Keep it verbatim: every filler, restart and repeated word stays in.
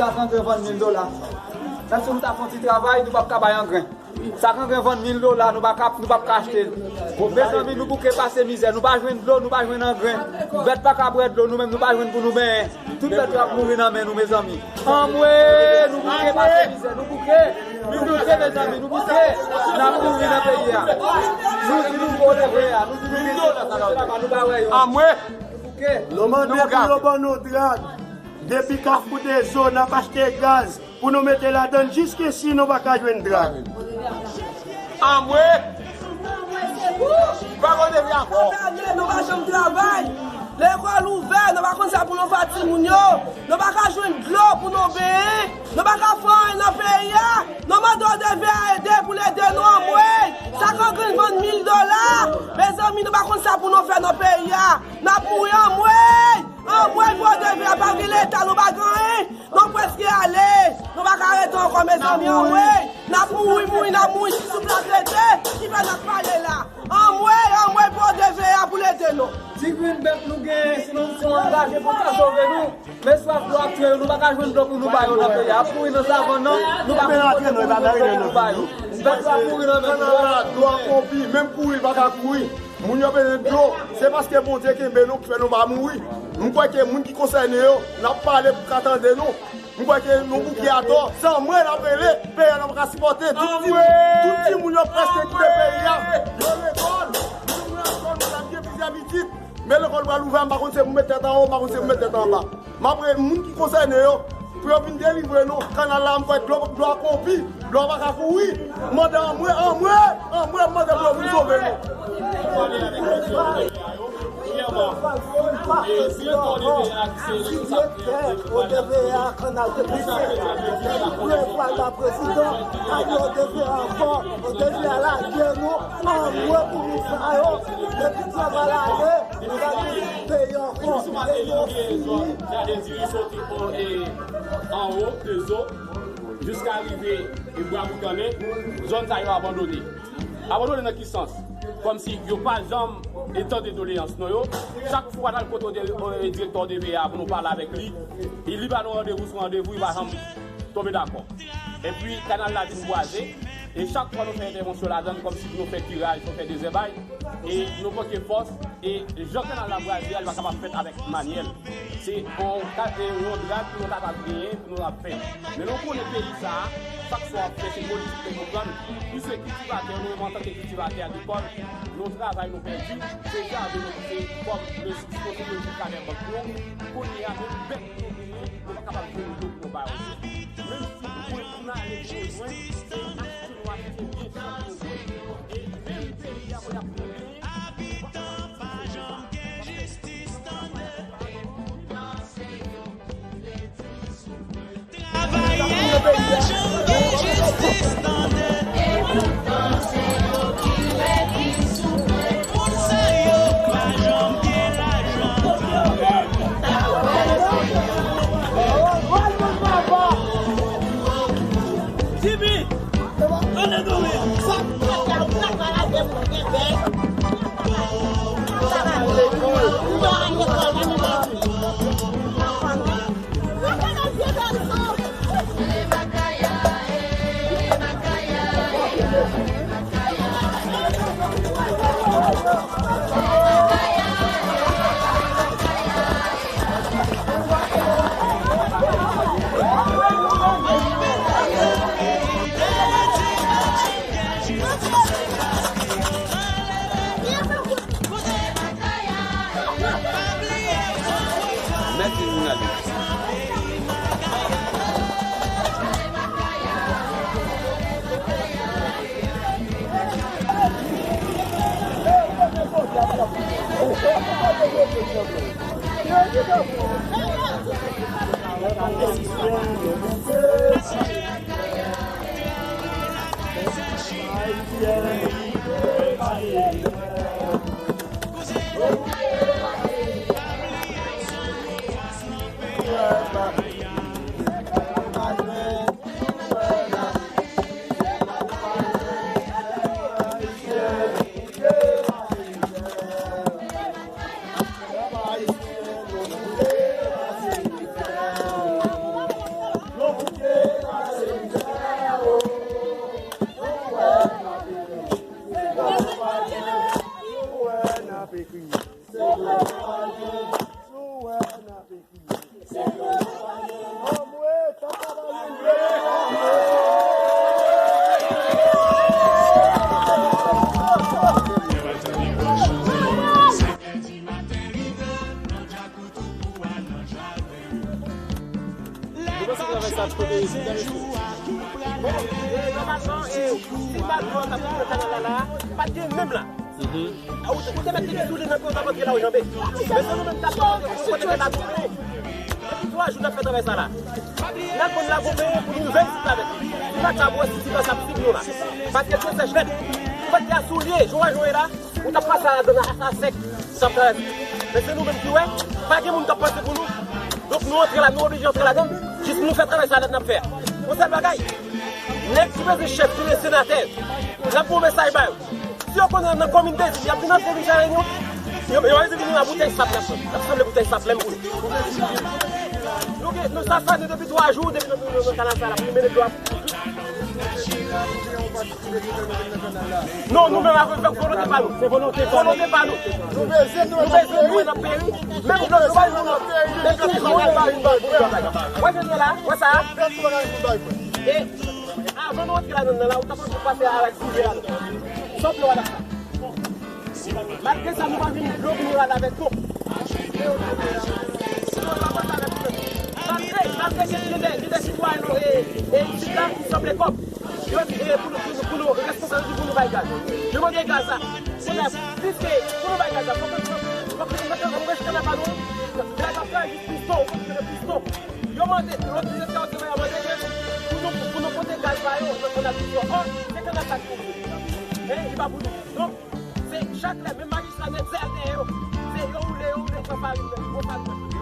Sa k angren vann mil dola. Menm si nou ta fè yon ti travay, nou p ap ka bay angren. Sa k angren vann mil dola, nou pa ka, nou p ap ka achte l. Mezanmi, nou bouke pase mizè, nou pa jwenn dlo, nou pa jwenn angren. Bèt pa ka bwè dlo, nou menm nou pa jwenn pou nou benyen. Tout bèt yo ap mouri nan men nou, mezanmi. Anmwe, nou bouke pase mizè, nou bouke. Nou bouke, mezanmi, nou bouke. N ap mouri nan peyi a. Nou di nou pwotèje a, nou di nou pwotèje a, nou pa wè yo. Anmwe. Nou bouke. Nou mande pou yo ban nou drag. Depi Kafou Dezo, n ap achte gaz pou nou mete ladann jiskesi nou pa ka jwenn drag. Anmwe! Pa konn depi ankò. Chak ane, nou pa janm travay. Lekòl ouvè, nou pa konn sa pou nou fè ak timoun yo. Nou pa ka jwenn dlo pou nou benyen. Nou pa ka fè anyen nan peyi a. Nou mande O D V A ede pou l ede nou anmwey. Sa k angren vann mil dola. Mezanmi, nou pa konn sa pou nou fè nan peyi a. N ap mouri anmwey. Anmwey, pou O D V A pa gen leta, nou pa gen anyen. Nou prèske ale. Nou pa ka rete ankò, mezanmi, anmwey. N ap mouri, mouri, n ap mouri, se sou plat rete ki fè n ap pale la. Anmwey, anmwey, pou O D V A pou l ede nou. Ti grenn bèt nou genyen, si nou, si nou angaje pou ta sove nou, men swaf dlo ap tiye yo, nou pa ka jwenn dlo pou nou ba yo nan peyi a. Ap kouri nan savann nan, nou pa konn kote pou nou jwenn dlo pou nou ba yo. Bèt yo ap mouri nan men nou. Kanal la, dlo a konpi, menm kouri, l pa ka kouri. Moun yo bezwen dlo, se paske Bondye kenbe nou ki fè nou pa mouri. M kwè ke moun ki konsène yo, n ap pale pou ka tande nou. M kwè ke nou bouke atò. Se anmwe n ap rele, peyi a n ap ka sipòte. Tout timoun, tout timoun yo prèske kite peyi a. Yo lekòl, moun yo lekòl, nou ta gen plizyè pitit. Men lekòl pral ouvè, m pa konn se pou met tèt anwo, m pa konn se pou met tèt anba. M ap rele moun ki konsène yo, pou yo vin delivre nou. Kanal la, m kwè dlo, dlo a konpi, dlo a pa ka kouri. Mande anmwe, anmwe, anmwe, mande pou yo vin sove nou. Direktè O D V A, Kanal de Pwese, ki pral ba prezidan, pa gen O D V A ankò, O D V A lage nou, anmwe pou moun sa yo, depi travay la ale, nou pa gen peyi ankò, peyi yo fini. Gade diri soti o, e, anwo, Dezo, jiska rive, e, Bwa Boukannen, zòn sa yo abandone. Abandone nan ki sans? Kòmsi yo pa janm, e, tande doleyans nou yo. Chak fwa n al kote, e, direktè O D V A pou nou pale avèk li, e li ba nou randevou sou randevou, li pa janm tonbe dakò. Epi kanal la vin bwaze, e chak fwa nou fè entèvansyon ladan l, kòmsi pou nou fè kiraj, pou fè dezèbay, e nou manke fòs, e jan kanal la bwaze a, li pa kapab fèt avèk manyèl. Se yon ka-, e yon drag pou nou kapab genyen, pou nou ap fè. Men nou konnen peyi sa a, chak sa w ap fè, se politik ke nou pran. Plis se kiltivatè, nou menm antanke kiltivatè agrikòl, nou travay, nou pèdi, se jaden nou ki se kòm resous nou, se nou ki travè bank nou. Kounye a, menm bèt nou genyen, nou pa kapab jwenn dlo pou nou ba yo. Menm si nou konnen pou n ale pou nou jwenn, se achte nou achte byen chè pou nou jwenn. E menm peyi a, pou y ap pran byen, abitan pa janm gen jistis, tande. Travayè pa janm gen jistis, tande. Moun sa yo pa janm gen lajan. Jimmy! Bon, e, nòmalman, e, si malpwòp k ap fè kanal la la, pa t gen menm la. A, ou, ou te mèt te sou li nan kò, w t ap antre la, ou janbe. Men se nou menm k ap fè kote ke la goumen. Depi twa jou n ap fè travay sa la. N ap konn la goumen pou nou rive isit la avèk li. Si pa t sa, pou wè si ti sa posib nou la. Paske l te sèch nèt. Ou pa t gen soulye, jan w wè jan w ye la. Ou t ap pase ladan nan a sèk, t ap travay. Men se nou menm ki wè, pa gen moun k ap panse pou nou. Donk nou antre la, nou oblije antre ladan, jis pou nou fè travay sa nèt n ap fè a. Yon sèl bagay, nèg ki bezwen chèf, ki bezwen senatè, n ap voye mesaj ba yo. Si yo konnen nan komin Dezi, y ap vin antre vin fè reyinyon, yo, yo pa bezwen vin nan boutèy sab n ap pran. N ap sanble boutèy sab menm pou nou. Nou gen, nou sa fè nou depi twa jou, depi nou, nou, nou nan kanal sa la, pou nou mennen dlo a. Non, nou menm avèk fè volonte pa nou. Se volonte pa nou. Volonte pa nou. Nou bezwen nou, nou bezwen nou nan peri. Menm nou nou pa nou nan peri. Depi nou pa nou nan peri. Wè jan nou ye la, wè sa. E avan nou antre ladan nan la, ou ta pase avèk soulye la. Sòt yo la. Malgre sa, nou pa vin dlo pou nou rale avèk nou. Malgre, malgre ke gen de, gen de sitwayen nou, e, e, isit la ki sanble kòk. Yo, e, pou nou, pou nou, pou nou responsab pou nou bay gaz. Yo mande gaz la. Kounye a, piske pou nou bay gaz la, fòk nou, fòk nou, fòk nou, fòk nou rejte nan pa nou. Gaz la fè jis piston, fòk nou piston. Yo mande, lòt biznis sa yo te fè, yo mande ke pou nou, pou nou pote gaz ba yo, nan kanal piston. Ò, se kanal sa ki pou nou. E, li pa pou nou. Donk, se chak lè, menm majistra nèt, se al dèyè yo. Se yo woule, yo woule, pran farin, pran farin.